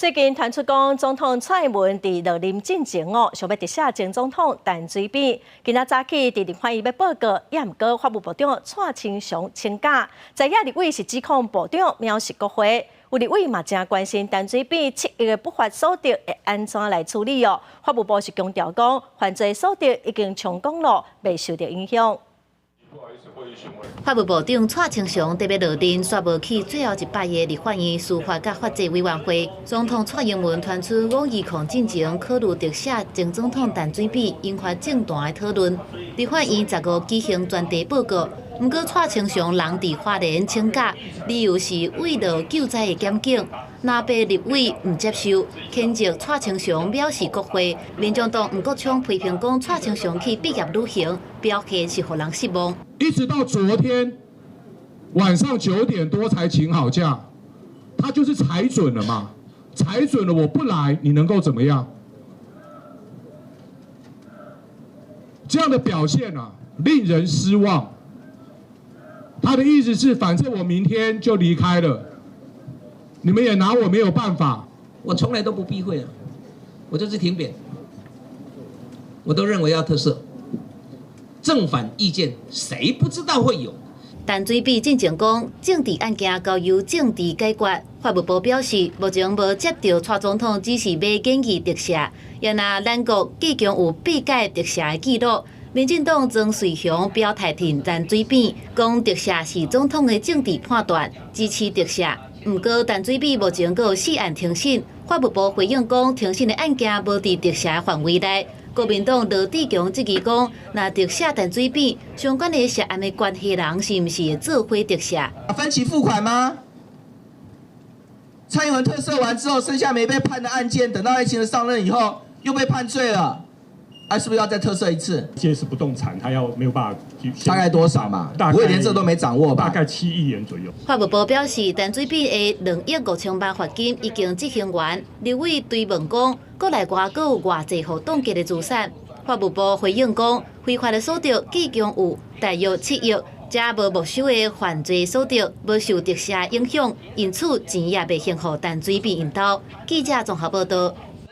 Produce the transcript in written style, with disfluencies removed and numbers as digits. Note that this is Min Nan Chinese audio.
最近傳出講，總統蔡英文佇落任進前哦，想欲特赦前總統陳水扁。今仔早起佇立法院欲報告，也毋過法務部長蔡清祥請假，在野立委是指控部長藐視國會，有立委嘛誠關心陳水扁7億的不法所得會按怎來處理哦。法務部是強調講，犯罪所得已經充公囉，袂受著影響。法務部長蔡清祥特別落任，煞無去最後一擺的立法院司法佮法制委員會。總統蔡英文傳出五二空進前考慮特赦前總統陳水扁，引發政壇的討論。立法院15舉行專題報告，毋過蔡清祥人佇花蓮請假，理由是為了救災的檢警。藍白立委毋接受，譴責蔡清祥藐視國會。民眾黨黃國昌批評講，蔡清祥去畢業旅行，表現是予人失望。一直到昨天晚上9點多才請好假，他就是踩準了嘛，踩準了我不來，你能夠怎麼樣？這樣的表現啊，令人失望。他的意思是，反正我明天就離開了，你們也拿我沒有辦法。我從來都不避諱啊，我就是挺扁，我都認為要特赦。正反意見，誰不知道會有？陳水扁進前講，政治案件交由政治解決。法務部表示，目前無接著蔡總統指示欲建議特赦，也若咱國計共有八屆特赦的記錄。民進黨莊瑞雄表態挺陳水扁，講特赦是總統的政治判斷，支持特赦。毋過陳水扁目前閣有四案庭審，法務部回應講，庭審的案件無佇特赦範圍內。國民黨羅智強質疑講，若特赦陳水扁，相關的涉案的關係人是毋是會做伙特赦？分期付款嗎？蔡英文特赦完之後，剩下沒被判的案件，等到賴清德上任以後又被判罪了，啊，是不是要再特赦一次？這是不動產，他要沒有辦法。大概多少嘛？不會連這都沒掌握吧？大概7億元左右。法務部表示，陳水扁的2億5千萬罰金已經執行完。立委追問講，國內外閣有偌濟予凍結的資產？法務部回應講，非法的所得計共有大約7億，這無沒收的犯罪所得，無受特赦影響，因此錢也袂先予陳水扁𪜶兜。記者綜合報道。